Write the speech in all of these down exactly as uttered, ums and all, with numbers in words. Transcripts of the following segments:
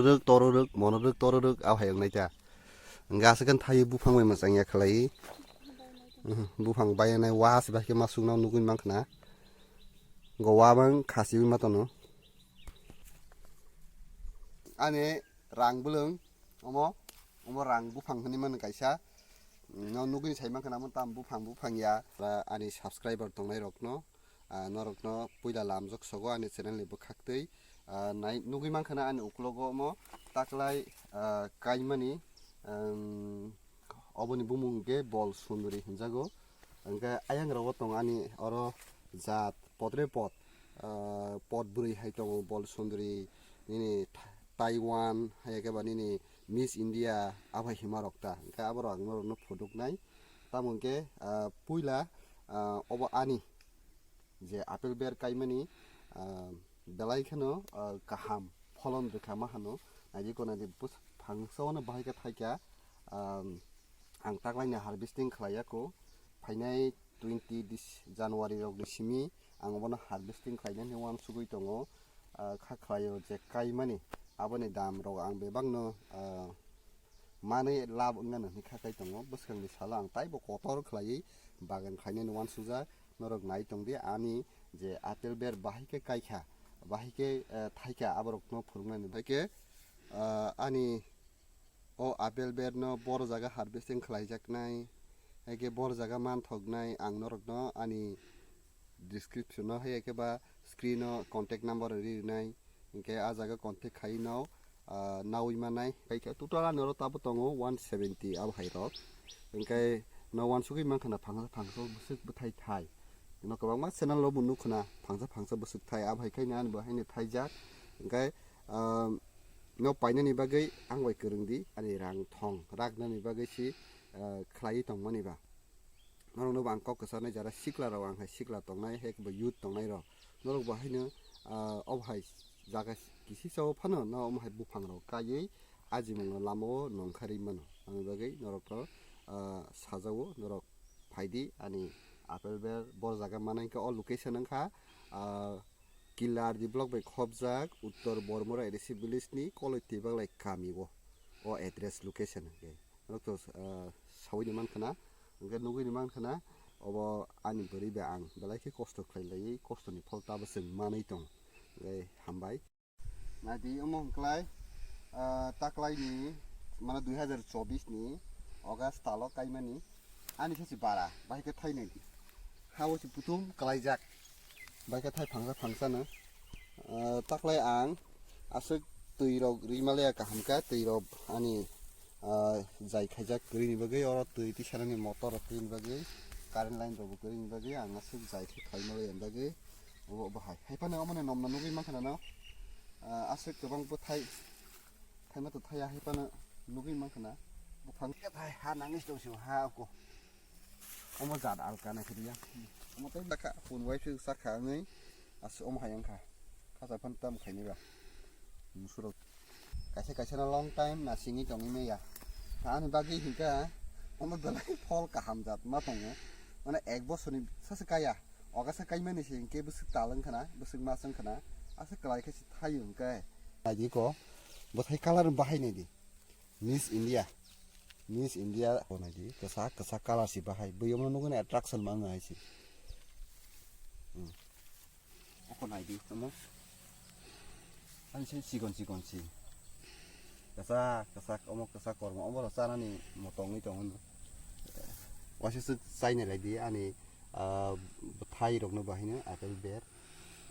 Rwk, toro rwk, mono rwk, toro rwk, a hai wngnai ta. Hwnkhe aswk khe thaiwi buphang bai mwchang ya khlai. Buphang bai nai wa se bai khe ma sukno nugwi mankha na. Go wa bang khasiwi ma tono. Ani rang bwlwng omo, omo rang buphang hwnwi mano kaisa. No nugwi sai mankha na, omo tam buphang buphang ya. Ani subscriber tongnai rokno, ah, norokno puila lamjok sogo ani channel ni bwkhaktwi. Ah, nai-, nugwi mankha na ani uklogo omo taklai, ah, kaimani, um, oboni bumung hwnkhe Bol Sunduri hwnjago. Hwnkhe ayang rogo tong ani oro jat potre pot, ah, pot bwrwi hai tongo Bol Sunduri nini Tha-, Taiwan hai khe ba nini Miss India abai hima rok ta. Hwnkhe aborok ang norokno phunuknai. Tamo hwnkhe, ah, puila, ah, obo ani je apple ber kaimani, ah, belai kheno, ah, kaham pholon rwkha ma hano. Naidi ko naidi bus-, phangsa ono bahai khe thaikha, ah, ang taklaini harvesting khlai ya ko. Phainai twenty dis-, January rokni simi ang obono harvesting khlainani wansugwi tongo. Ah, kha khlaio je kaimani aboni dam rok ang bebakno, ah, manwi lab wngna nini kha kai tongo. Bwskangni salo ang taibo kotor khlaiwi bagan khlainani wansukjak. Norok nai tongdi ani je apple ber bahai khe kaikha, bahai khe, eh, thaikha, aborokno phuruknani. Hai khe, ah, ani o apple ber no boro jaga harvesting khlaijaknai, hai khe boro jaga manthoknai ang norokno ani description o hai khe ba screen o contact number ri rinai. Hwnkhe ah jaga contact khai no, ah, nawi manai. Kaikha total ani oro tabuk tongo one seventy abo hai rok. Hwnkhe no wansugwi mankha na phangsa phangsa bwswk bwthai thai. No kwbangma channel o bo nukho na phangsa phangsa bwswk thai abo hai khe ani bo haino thaijak. Hwnkhe, ah, no painani bagwi ang bai kwrwng di ani rang thong raknani bagwi si, ah, khlaiwi tongmani ba. Norokno bo ang kok kwcharnai, jara sikla rok ang hai sikla tongnai, hai khe bo youth tongnai rok. Norok bo haino, ah, obo hai jaga kisisa o phano no omo hai buphang rok kaiwi ajimungno lama o nongkha ri mano. Aboni bagwi norokno, ah, sajao, norok phaidi ani apple ber boro jaga manai khe o location wngkha, ah, Kilardi block bai khopjak Uttor Bormora A D C village ni Koloi Twibaglai kami o, o address location hwnkhe. Norok to, ah, saui ni mankha na, hwnkhe nugui ni mankha na, obo ani bwrwi bai ang belai khe kosto khlai laiwi, kosto ni phol tabuk chwng manwi tong. Hwnkhe hambai. Naidi omo hwnkhlai, ah, taklai ni, mane dui hazar chobbish ni August talo kaimani, ani se si bara, bahai khe thainai di. Ha o si putum kwlaijak. Bahai khe thai phangsa phangsa no. Ah, taklai ang aswk twi rok ri malaya kaham khe, twi rok ani, ah, jai khaijak kwrwi ni bagwi, oro twi tisarani motor rok kwrwi ni bagwi, current line rok bo kwrwi ni bagwi ang aswk jai khe khai malaya ni bagwi, obo bahai. Hai phano omo ni nom no nugwi mankha na no, ah, aswk kwbang bwthai. Thaima to thaya hai phano nugwi mankha na. Buphang khe thai ha nangwi se tong sio ha ko. Omo jat alka na khe riya. Omo tei baka phone bai se sakha wngwi as omo hai wngkha. Khacha phano tam khaini ba. Musurok. Kaisa kaisa no long time na singwi tongwi maya. Ani bagwi hinkha omo belai phol kaham jat ma tongo. Mane ek bosorni sase kaya. Oga sa kaimani se hinkhe bwswk tal wngkha na, bwswk mas wngkha na. Asa kwlai khe se thaio hinkhe. Naidi ko, bwthai colour bahai naidi. Miss India. Miss India ko naidi. Kwchak, kwchak colour si bahai. Bui omo nugwi attraction ma wng hai si. Hmm. Oko naidi, omo. Ani se chikon chikon si. Kwchak, kwchak, omo kwchak kormo. Omo rok chanani motongwi tongo. Waisa swk chaina lai di ani, ah, bwthai rokno bahai no apple ber.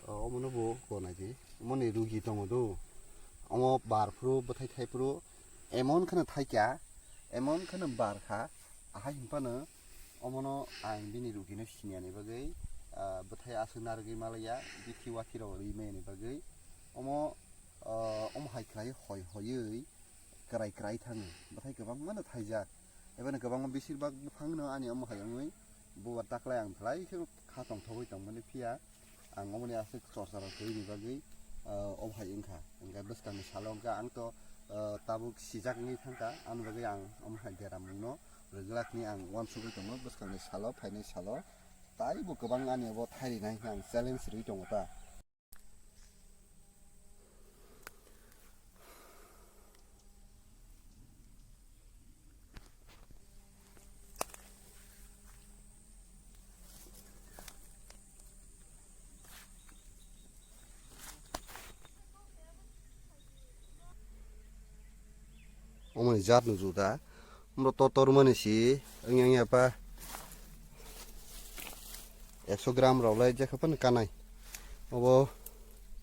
O, omo no bo ko nai di. Omo ni rugi tongo do. Omo bar phuru bwthai thai phuru emon kheno thai kha, emon kheno bar kha. Ahai hwn phano omo no ang bini rugi no siniya ni bagwi, ah, bwthai aswk narwgwi malaya, bithi wathi rok ri maya ni bagwi. Omo, ah, omo hai khlai hoi hoiwi kwrai kwrai thango. Bwthai kwbangma no thaijak. Ebono kwbangma besir bak buphang no ani omo hai wngwi bubar taklai ang belai khe kha tongthogwi tongmani phiya ang omoni aswk chorcha rok twi ni bagwi, ah, omo hai wngkha. Hwnkhe bwskangni salo hwnkhe ang to, ah, tabuk sijak wngwi thangkha, ani bagwi ang omo hai deramungno rwgwlakni ang uansugwi tongo bwskangni salo, phainai salo. Taibo kwbang ani obo thairinai hwnwi ang challenge rwui tongo ta. Omoni jat no juda. Omro totor mani si, wngya wngya pa ekso gram rok lai jekha phano kanai. Obo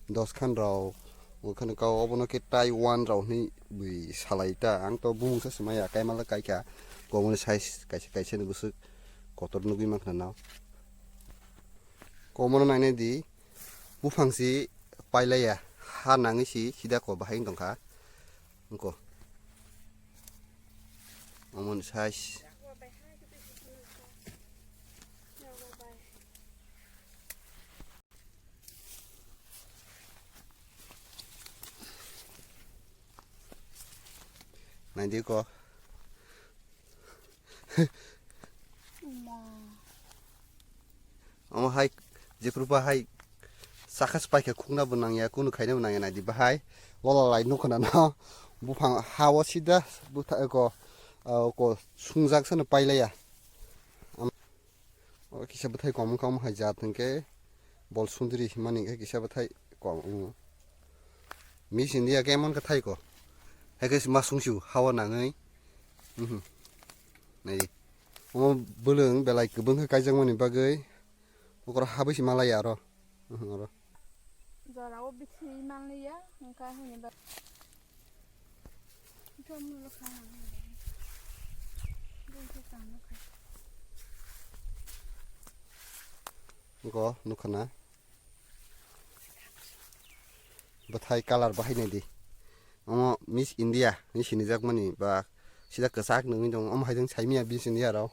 dos khan rok, okhani kau obono khe Taiwan rok hinwi bui salai ta. Ang to bumung sa swmaya, kaimala kaikha, komoni size kaisa kaisa ni bwswk kotor nugwi mankha nw. Komono nainai di, buphang si pailaiya, ha nangwi si sida ko bahai wng tongkha. Wngkha. Omoni size. Naidi ko. Omo hai, jephru ba hai, sakha se paikha khukna bo nangya, kunu khaina bo nangya, naidi bahai, lola lai nukha na no, buphang ha o sida, butha ko, ah, ko sungjak sano pailaiya. Am-, o kisa bwthai kom wngkha, omo hai jat hwnkhe bol sundri himani hwnkhe kisa bwthai kom wngo. Miss India khe emon khe thai ko, hai khe ma sungsu ha o nangwi, mhm, naidi. Omo bwlwng belai kwbwng khe kaijakmani bagwi okoro habwi se malaiya aro. Uhum, oro. Jora o bithi manliya, wngkha hwnwi ba. Ito mulo kha. Bwngkhe tamo kha. Go nukha na. Bwthai colour bahai naidi. Omo Miss India hinwi sinijakmani ba sida kwchak nungwi tongo. Omo hai jeng saimanya Miss India rok.